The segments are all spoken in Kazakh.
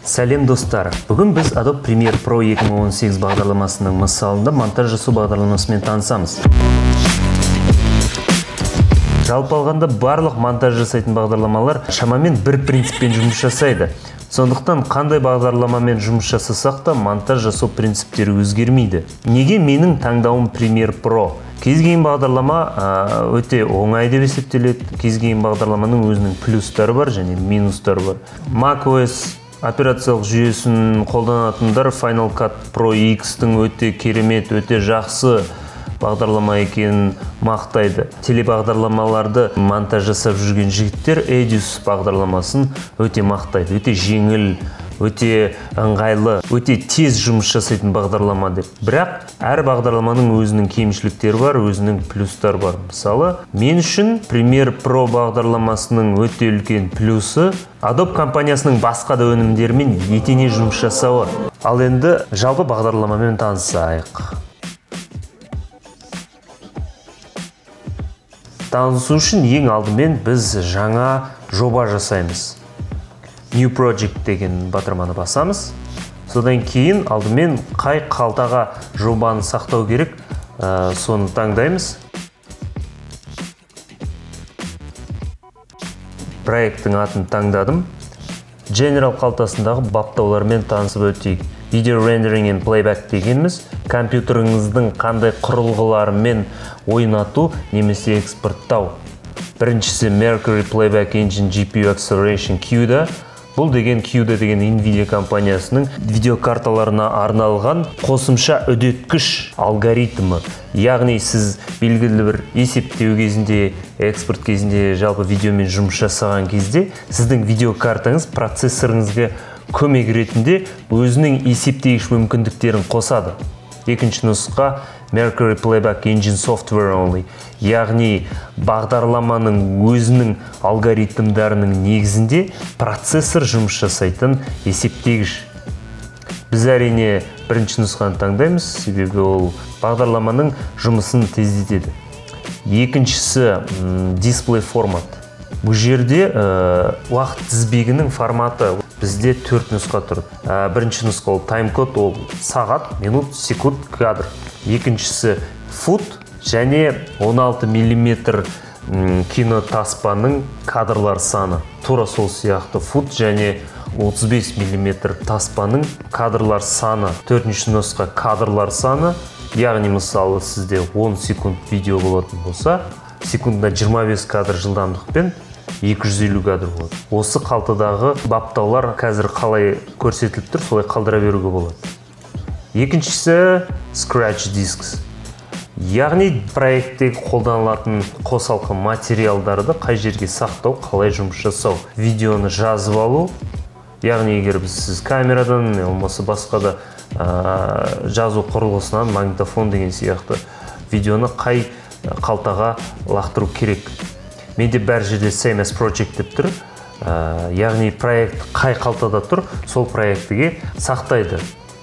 Сәлем, достар! Бүгін біз Adobe Premiere Pro 2018 бағдарламасының мысалында монтаж жасау бағдарламасымен танысамыз. Жалпы алғанда, барлық монтаж жасайтын бағдарламалар шамамен бір принциппен жұмыс жасайды. Сондықтан қандай бағдарламамен жұмыс жасасақ та, монтаж жасау принциптері өзгермейді. Неге менің таңдауым Premiere Pro? Кез келген бағдарлама өте оңай деп есептеледі. Кез келген бағдарламаның өзінің плюстары бар және минустары бар. macOS операциялық жүйесін қолданатындар Final Cut Pro X-тің өте керемет, өте жақсы бағдарлама екенін мақтайды. Телебағдарламаларды монтаж жасап жүрген жігіттер Edius бағдарламасын өте мақтайды. Өте жеңіл, өте ыңғайлы, өте тез жұмыс жасайтын бағдарлама деп. Бірақ әр бағдарламаның өзінің кемшіліктері бар, өзінің плюстары бар. Мысалы, мен үшін Premiere Pro бағдарламасының өте үлкен плюсы — Adobe компаниясының басқа да өнімдерімен етене жұмыс жасауы. Ал енді жалпы бағдарламамен танысайық. Танысу үшін ең алдымен біз жаңа жоба жасаймыз. New Project деген батырманы басамыз. Содан кейін алдымен қай қалтаға жобаны сақтау керек, соны таңдаймыз. Проекттің атын таңдадым. General қалтасындағы баптаулармен танысып өтейік. Video Rendering and Playback дегеніміз — компьютеріңіздің қандай құрылғыларымен ойнату немесе экспорттау. Біріншісі — Mercury Playback Engine GPU Acceleration CUDA. Бұл деген, CUDA деген, Nvidia компаниясының видеокарталарына арналған қосымша үдеткіш алгоритмі. Яғни сіз белгілі бір есептеу кезінде, экспорт кезінде, жалпы видеомен жұмыс жасаған кезде сіздің видеокартаңыз процессорыңызға көмек ретінде өзінің есептегіш мүмкіндіктерін қосады. Екінші нұсқа — Mercury Playback Engine Software Only, яғни бағдарламаның өзінің алгоритмдарының негізінде процессор жұмыс жасайтын есептегіш. Біз, әрине, бірінші нұсқаны таңдаймыз, себебі ол бағдарламаның жұмысын тездетеді. Екіншісі — display формат. Бұл жерде уақыт тізбегінің форматы. Бізде төрт нұсқа тұр. Бірінші нұсқа — ол тайм-код, ол сағат, минут, секунд, кадр. Екіншісі — фут және 16 миллиметр кинотаспаның кадрлар саны. Тура сол сияқты фут және 35 миллиметр таспаның кадрлар саны. Төртінші нұсқа — кадрлар саны, яғни, мысалы, сізде 10 секунд видео болатын болса, секундына 25 кадр жылдамдықпен 250 кадр болады. Осы қалтадағы баптаулар қазір қалай көрсетіліп тұр, солай қалдыра беруге болады. Екіншісі — Scratch Discs, яғни проекттегі қолданылатын қосалқы материалдарды қай жерге сақтау, қалай жұмыс жасау, видеоны жазып алу. Яғни егер сіз камерадан не болмаса басқа да жазу құрылғысынан, магнитофон деген сияқты, видеоны қай қалтаға лақтыру керек. Менде бәр жерде same as project деп тұр. Яғни проект қай қалтада тұр, сол проектіге сақтайды.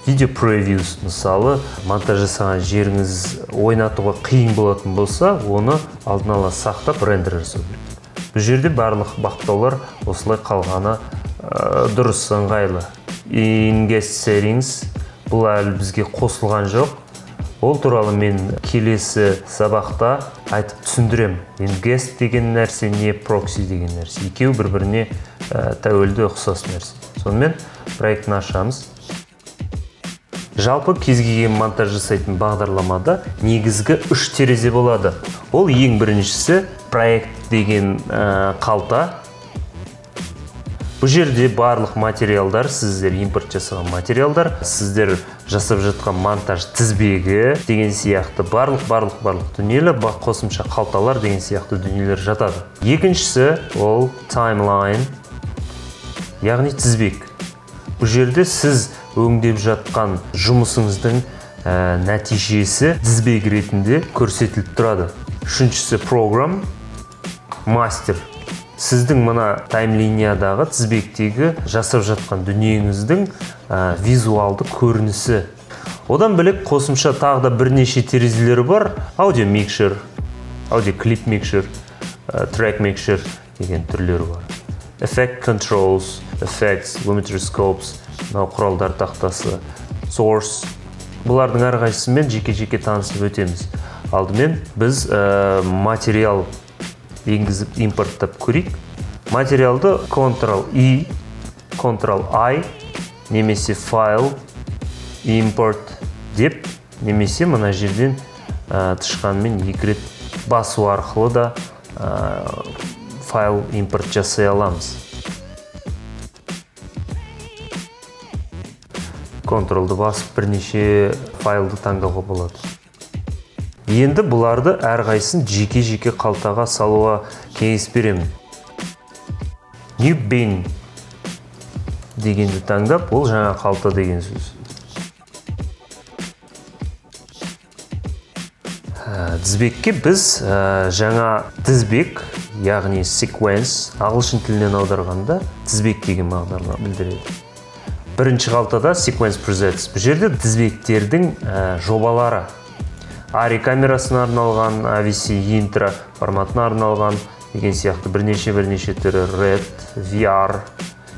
Видео previews: мысалы, монтаж жасаған жеріңіз ойнатуға қиын болатын болса, оны алдын ала сақтап, рендер жасау керек. Бұл жерде барлық баптаулар осылай қалғаны дұрыс, ыңғайлы. Ingest settings — бұл әлі бізге қосылған жоқ. Ол туралы мен келесі сабақта айтып түсіндірем. Ingest деген нәрсе не, прокси деген нәрсе, екеуі бір біріне тәуелді, ұқсас нәрсе. Сонымен, проектіні ашамыз. Жалпы, кез келген монтаж жасайтын бағдарламада негізгі үш терезе болады. Ол ең біріншісі — проект деген қалта. Бұл жерде барлық материалдар, сіздер импорт жасаған материалдар, сіздер жасап жатқан монтаж тізбегі деген сияқты барлық барлық барлық дүниелер, қосымша қалталар деген сияқты дүниелер жатады. Екіншісі — ол timeline, яғни тізбек. Бұл жерде сіз өңдеп жатқан жұмысыңыздың нәтижесі тізбек ретінде көрсетіліп тұрады. Үшіншісі — program master. Сіздің мына таймлиниядағы, тізбектегі жасап жатқан дүниеңіздің визуалды көрінісі. Одан бөлек қосымша тағы да бірнеше терезелері бар: аудио микшер, аудио клип микшер, трек микшер деген түрлері бар. Effect controls. Effects, Lumetri Scopes, мынау құралдар тақтасы, Source. Бұлардың әрқайсысымен жеке-жеке танысып өтеміз. Алдымен біз материал енгізіп импорттап көрейік. Материалды Ctrl-I, Ctrl-I немесе File, Import деп, немесе мына жерден тышқанмен екі рет басу арқылы да файл импорт жасай аламыз. Ctrl-ды басып бірнеше файлды таңдауға болады. Енді бұларды әрқайсысын жеке-жеке қалтаға салуға кеңес беремін. New Bin дегенді таңдап, ол жаңа қалта деген сөз. Тізбекке біз жаңа тізбек, яғни sequence, ағылшын тілінен аударғанда тізбек деген мағынаны білдіреді. Бірінші қалтада sequence presets. Бұл жерде тізбектердің жобалары. ARRI камерасына арналған, AVC Intra форматына арналған деген сияқты бірнеше түрі, Red, VR.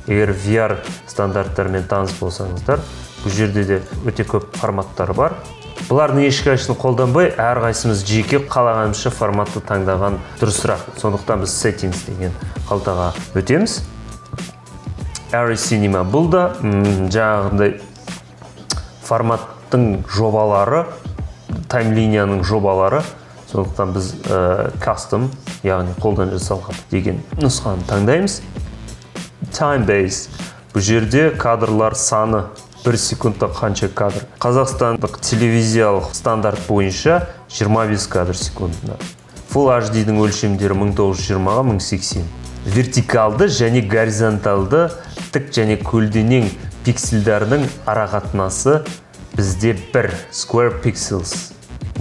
Егер VR стандарттарымен таныс болсаңыздар, бұл жерде де өте көп форматтар бар. Бұлардың ешқайсысын қолданбай, әрқайсымыз жеке қалағанымызша форматты таңдаған дұрысырақ. Сондықтан біз Settings деген қалтаға өтеміз. ARRI Cinema бұл да жаңағындай форматтың жобалары, таймлинияның жобалары. Сондықтан біз Custom, яғни қолдан жасалған деген нұсқаны таңдаймыз. Time Base. Бұл жерде кадрлар саны, 1 секундта қанша кадр. Қазақстандық телевизиялық стандарт бойынша 25 кадр секундына. Full HD-дің өлшемдері 1920-ға 1080. Вертикалды және горизонталды тік және көлденең пикселдердің арақатынасы бізде 1 square pixels.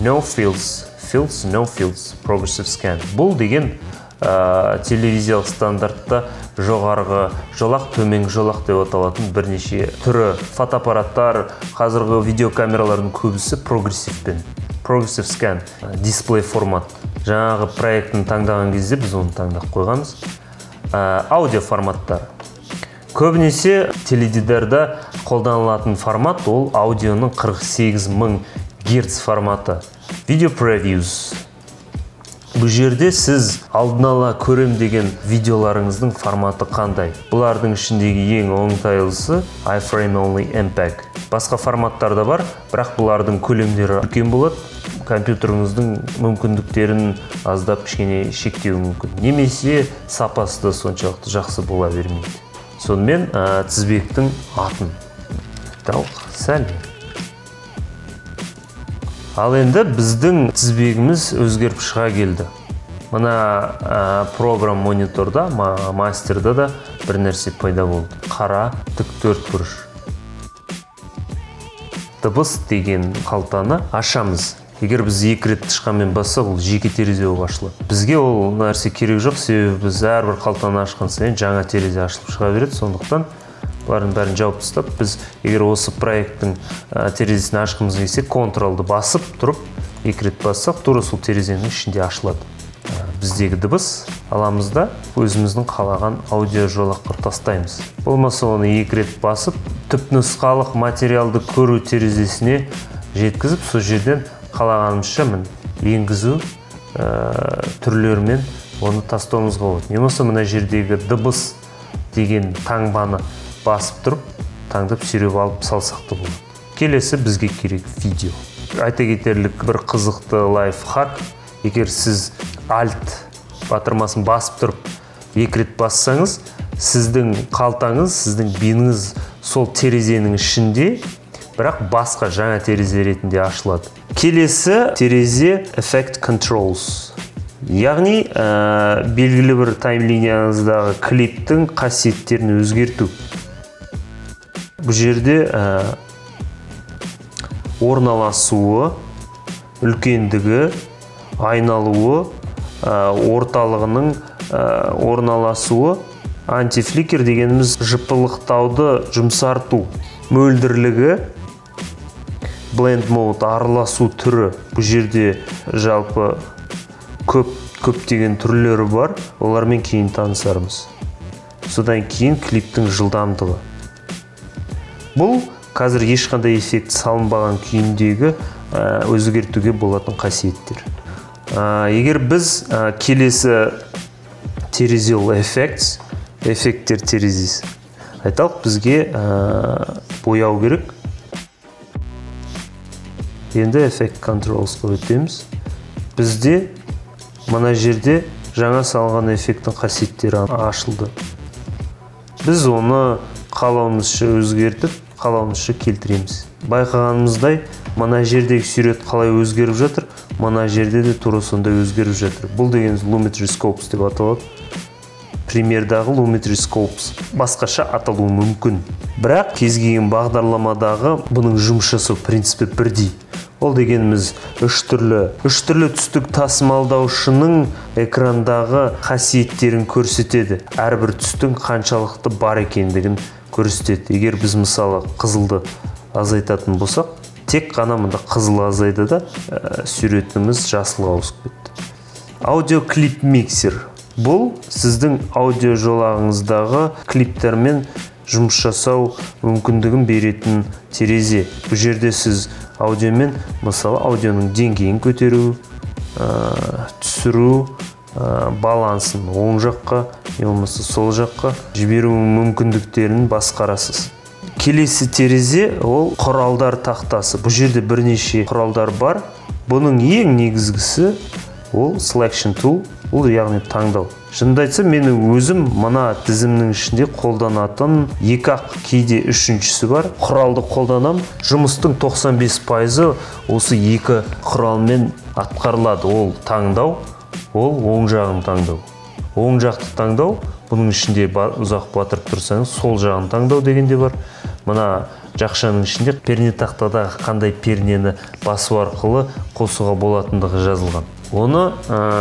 No fills, fills, no fills, progressive scan. Бұл деген телевизиялық стандартта жоғарғы жолақ, төменгі жолақ деп аталатын бірнеше түрі. Фотоаппараттар, қазіргі видеокамералардың көбісі прогрессивпен. Progressive scan, дисплей формат. Жаңағы проектін таңдаған кезде біз оны таңдап қойғанбыз. Аудио форматтар. Көбінесе теледидарда қолданылатын формат ол аудионың 48 000 герц форматы. Video previews. Бұл жерде сіз алдын ала көрем деген видеоларыңыздың форматы қандай. Бұлардың ішіндегі ең оңтайлысы iFrame Only MPEG. Басқа форматтар да бар, бірақ бұлардың көлемдері үлкен болады. Компьютеріңіздің мүмкіндіктерін аздап кішкене шектеуі мүмкін. Немесе сапасы да соншалықты жақсы бола бермейді. Сонымен тізбектің атын айталық, сәлем. Ал енді біздің тізбегіміз өзгеріп шыға келді. Мына программ мониторда, мастерда да бір нәрсе пайда болды. Қара тік төрт бұрыш. Дыбыс деген қалтаны ашамыз. Егер біз екі рет тышқанмен бассақ, ол жеке терезе болып ашылады. Бізге ол нәрсе керек жоқ, себебі біз әрбір қалтаны ашқан сайын жаңа терезе ашылып шыға береді. Сондықтан бұлардың бәрін жауып тастап, біз егер осы проекттің терезесін ашқымыз келсе, Ctrl-ды басып тұрып, екі рет бассақ, тура сол терезенің ішінде ашылады. Біздегі дыбыс аламыз да өзіміздің қалаған аудио жолаққа тастаймыз. Болмаса оны екі рет басып, түпнұсқалық материалды көру терезесіне жеткізіп, сол жерден қалағанымызша енгізу түрлерімен оны тастауымызға болады. Не болмаса мына жердегі дыбыс деген таңбаны басып тұрып, таңдап сүйреп алып салсақ та болады. Келесі бізге керек видео. Айта кетерлік бір қызықты лайфхак. Егер сіз Alt батырмасын басып тұрып екі рет бассаңыз, сіздің қалтаңыз, сіздің биніңіз сол терезенің ішінде, бірақ басқа жаңа терезе ретінде ашылады. Келесі терезе Effect Controls. Яғни белгілі бір таймлинияңыздағы клиптің қасиеттерін өзгерту. Бұл жерде орналасуы, үлкендігі, айналуы, орталығының орналасуы, антифликер дегеніміз жыпылықтауды жұмсарту, мөлдірлігі, blend mode араласу түрі. Бұл жерде жалпы көптеген түрлері бар, олармен кейін танысармыз. Содан кейін клиптің жылдамдығы. Бұл қазір ешқандай эффект салынбаған күйіндегі өзгертуге болатын қасиеттер. Егер біз келесі терезе, ол Effects, эффекттер терезесі. Айталық, бізге бояу керек. Енді Effect Controls-қа өтеміз. Бізде мына жерде жаңа салынған эффекттің қасиеттері ашылды. Біз оны қалауымызша өзгертіп, қалауымызша келтіреміз. Байқағанымыздай, мына жердегі сурет қалай өзгеріп жатыр, мына жерде де тура сондай өзгеріп жатыр. Бұл дегеніміз Lumetri Scopes деп аталады. Премьердағы Lumetri Scopes басқаша аталуы мүмкін. Бірақ кез келген бағдарламадағы бұның жұмыс жасау принципі бірдей. Ол дегеніміз үш түрлі түстік тасымалдаушының экрандағы қасиеттерін көрсетеді. Әрбір түстің қаншалықты бар екендігін көрсетеді. Егер біз мысалы қызылды азайтатын болсақ, тек қана мында қызыл азайды да, суретіміз жасылға ауысып кетті. Аудио клип миксер. Бұл сіздің аудио жолағыңыздағы клиптермен жұмыс жасау мүмкіндігін беретін терезе. Бұл жерде сіз аудиомен, мысалы, аудионың деңгейін көтеру, түсіру, балансын оң жаққа, не болмаса сол жаққа жіберу мүмкіндіктерін басқарасыз. Келесі терезе ол құралдар тақтасы. Бұл жерде бірнеше құралдар бар. Бұның ең негізгісі ол Selection Tool, ол яғни таңдау. Шынымды айтсам, мен өзім мына тізімнің ішінде қолданатын екі-ақ, кейде үшіншісі бар. Құралды қолданам. Жұмыстың 95% осы екі құралмен атқарылады. Ол таңдау, ол оң жағын таңдау. Оң жақты таңдау, бұның ішінде ұзақ батырып тұрсаңыз, сол жағын таңдау деген де бар. Мына жақшаның ішінде пернетақтадағы қандай пернені басу арқылы қосуға болатындығы жазылған. Оны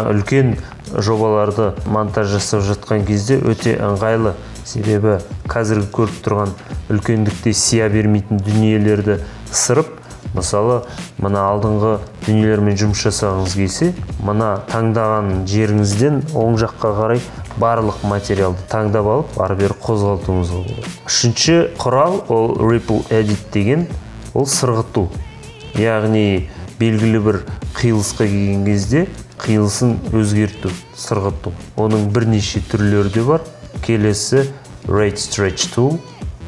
үлкен жобаларды монтаж жасап жатқан кезде өте ыңғайлы. Себебі қазіргі көріп тұрған үлкендікте сия бермейтін дүниелерді ысырып, мысалы, мына алдыңғы дүниелермен жұмыс жасағыңыз келсе, мына таңдаған жеріңізден оң жаққа қарай барлық материалды таңдап алып, ары-бері қозғалтуыңызға болады. Үшінші құрал ол Ripple Edit деген, ол сырғыту. Яғни белгілі бір қиылысқа келген кезде қиылысын өзгерту, сырғыту. Оның бірнеше түрлері де бар. Келесі Rate Stretch Tool,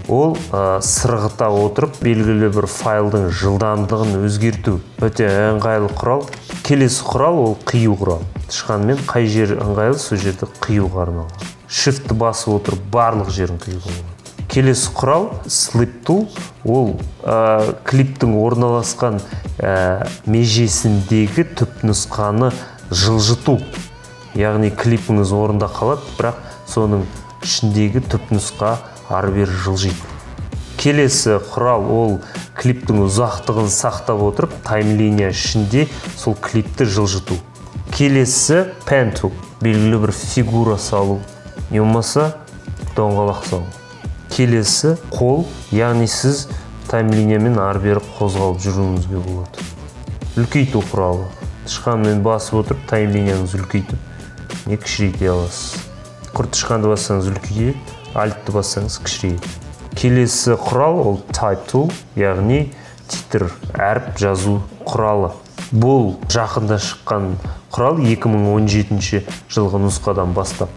ол сырғыта отырып белгілі бір файлдың жылдамдығын өзгерту. Өте ыңғайлы құрал. Келесі құрал ол қию құрал. Тышқанмен қай жер ыңғайлы, сол жерді қиюға арналған. Shift-ті басып отырып барлық жерін қиюға болады. Келесі құрал Slip Tool, ол клиптің орналасқан межесіндегі түпнұсқаны жылжыту. Яғни клипіңіз орында қалады, бірақ соның ішіндегі түпнұсқа ары-бері жылжиды. Келесі құрал ол клиптің ұзақтығын сақтап отырып, таймлиния ішінде сол клипті жылжыту. Келесі Pen Tool, белгілі бір фигура салу, не болмаса доңғалақ салу. Келесі қол, яғни сіз таймлиниямен ары-бері қозғалып жүруіңізге болады. Үлкейту құралы. Тышқанмен басып отырып таймлинияңызды үлкейтіп, не кішірейте аласыз. Құр тышқанды бассаңыз үлкейеді, Alt-ты бассаңыз кішірейеді. Келесі құрал ол Type Tool, яғни титр, әріп жазу құралы. Бұл жақында шыққан құрал 2017 жылғы нұсқадан бастап.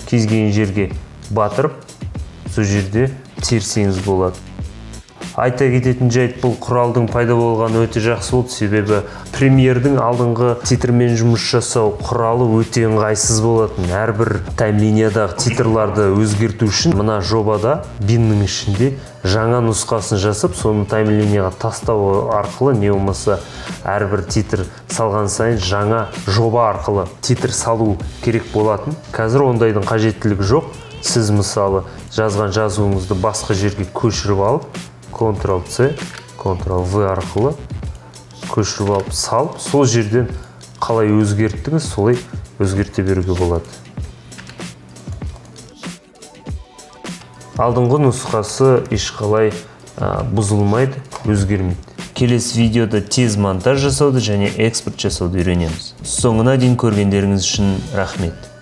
Кез келген жерге батырып, сол жерде терсеңіз болады. Айта кететін жайт, бұл құралдың пайда болғаны өте жақсы болды, себебі Премьердің алдыңғы титрмен жұмыс жасау құралы өте ыңғайсыз болатын. Әрбір таймлиниядағы титрларды өзгерту үшін мына жобада биннің ішінде жаңа нұсқасын жасап, соны таймлинияға тастау арқылы, не болмаса әрбір титр салған сайын жаңа жоба арқылы титр салу керек болатын. Қазір ондайдың қажеттілігі жоқ. Сіз мысалы жазған жазуыңызды басқа жерге көшіріп алып, Ctrl-C, Ctrl-V арқылы көшіріп алып салып, сол жерден қалай өзгерттіңіз, солай өзгерте беруге болады. Алдыңғы нұсқасы ешқалай бұзылмайды, өзгермейді. Келесі видеода тез монтаж жасауды және экспорт жасауды үйренеміз. Соңына дейін көргендеріңіз үшін рахмет.